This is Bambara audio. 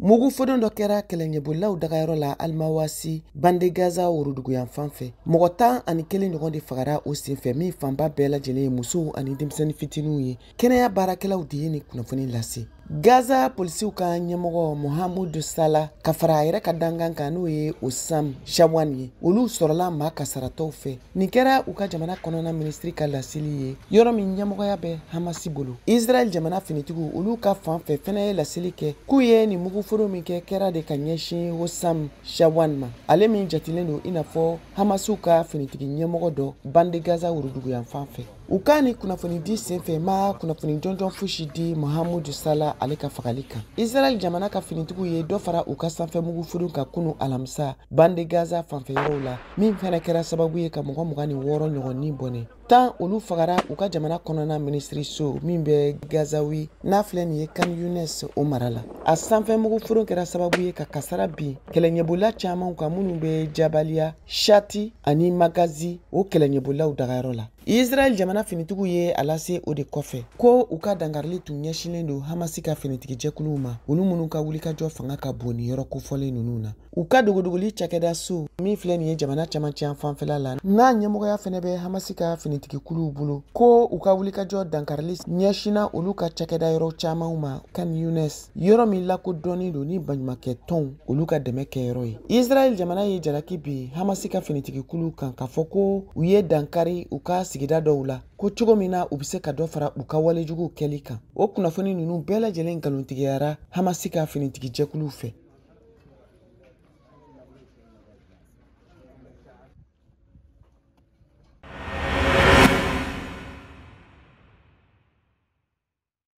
Mugu fodon dɔ kɛra kɛlɛɲɛbolilaw dagayɔrɔ la Alimawasi bande Gaza woroduguyanfan fɛ. Mɔgɔ 11 ɲɔgɔn de fagara o senfɛ, min fanba bɛɛ lajɛlen ye musow ani denmisɛnnin fitininw ye. Kɛnɛya baarakɛlaw de ye nin kunnafoni lase. Gaza polisiw ka ɲɛmɔgɔ Mohamed Salah ka fara a yɛrɛ ka dankan kan, n'o ye Osam Shawan ye, olu sɔrɔla maa kasaratɔw fɛ. Nin kɛra u ka jamana kɔnɔna minisiri ka laseli ye, yɔrɔ min ɲɛmɔgɔya bɛ Hamasi bolo. Israɛl jamana finitigiw olu ka fan fɛ fɛnɛ ye laseli kɛ k'u ye nin muguforo min kɛ kɛra de ka ɲɛsin Osam Shawan ma, ale min jatilen don i n'a fɔ Hamasiw ka finitigi ɲɛmɔgɔ dɔ bande Gaza woroduguyanfan fɛ. U ka ni kunnafoni di senfɛ ma kunnafoni jɔnjɔn fosi di Mohamed Salah ale ka fagali kan. Israɛl jamana ka finitigiw ye dɔ fara u ka sanfɛ mugufuru kan kunu alamisa bande Gaza fanfɛ yɔrɔw la, min fɛnɛ kɛra sababu ye ka mɔgɔ 26 ɲɔgɔn ni bɔnɛ. 10 olu fagara u ka jamana kɔnɔna minisiriso min bɛ Gazawi n'a filɛ nin ye Khan Younes o mara la. A sanfɛ mugufuru kɛra sababu ye ka kasara bin kɛlɛɲɛbolila caman kan minnu bɛ Jabaliya, Shati ani Magazi o kɛlɛɲɛbolilaw dagayɔrɔ la. Israɛl jamana finitigiw ye a lase o de kɔfɛ ko u ka dankarili tun ɲɛsinnen don Hamasi ka finitigijɛkuluw ma, olu minnu ka wulikajɔ fanga ka bon nin yɔrɔ kofɔlen ninnu na. U ka dogodogoli cakɛda so min filɛ nin ye jamana camancɛ fanfɛla la, n'a ɲɛmɔgɔya fɛnɛ bɛ Hamasi ka finitigikuluw bolo, ko u ka wulikajɔ dankarili ɲɛsinna olu ka cakɛda yɔrɔ camanw ma Khan Younes, yɔrɔ min lakodɔnnen don ni baɲumankɛ tɔnw olu ka dɛmɛ kɛyɔrɔ ye. Israɛl jamana ye jalaki bin Hamasi ka finitigikuluw kan k'a fɔ ko u ye dankari u ka sigida dɔw la, ko cogo min na u bɛ se ka dɔ fara u ka walejuguw kɛli kan. O kunnafoni ninnu bɛɛ lajɛlen nkalontigiyara Hamasi ka finitigijɛkuluw fɛ.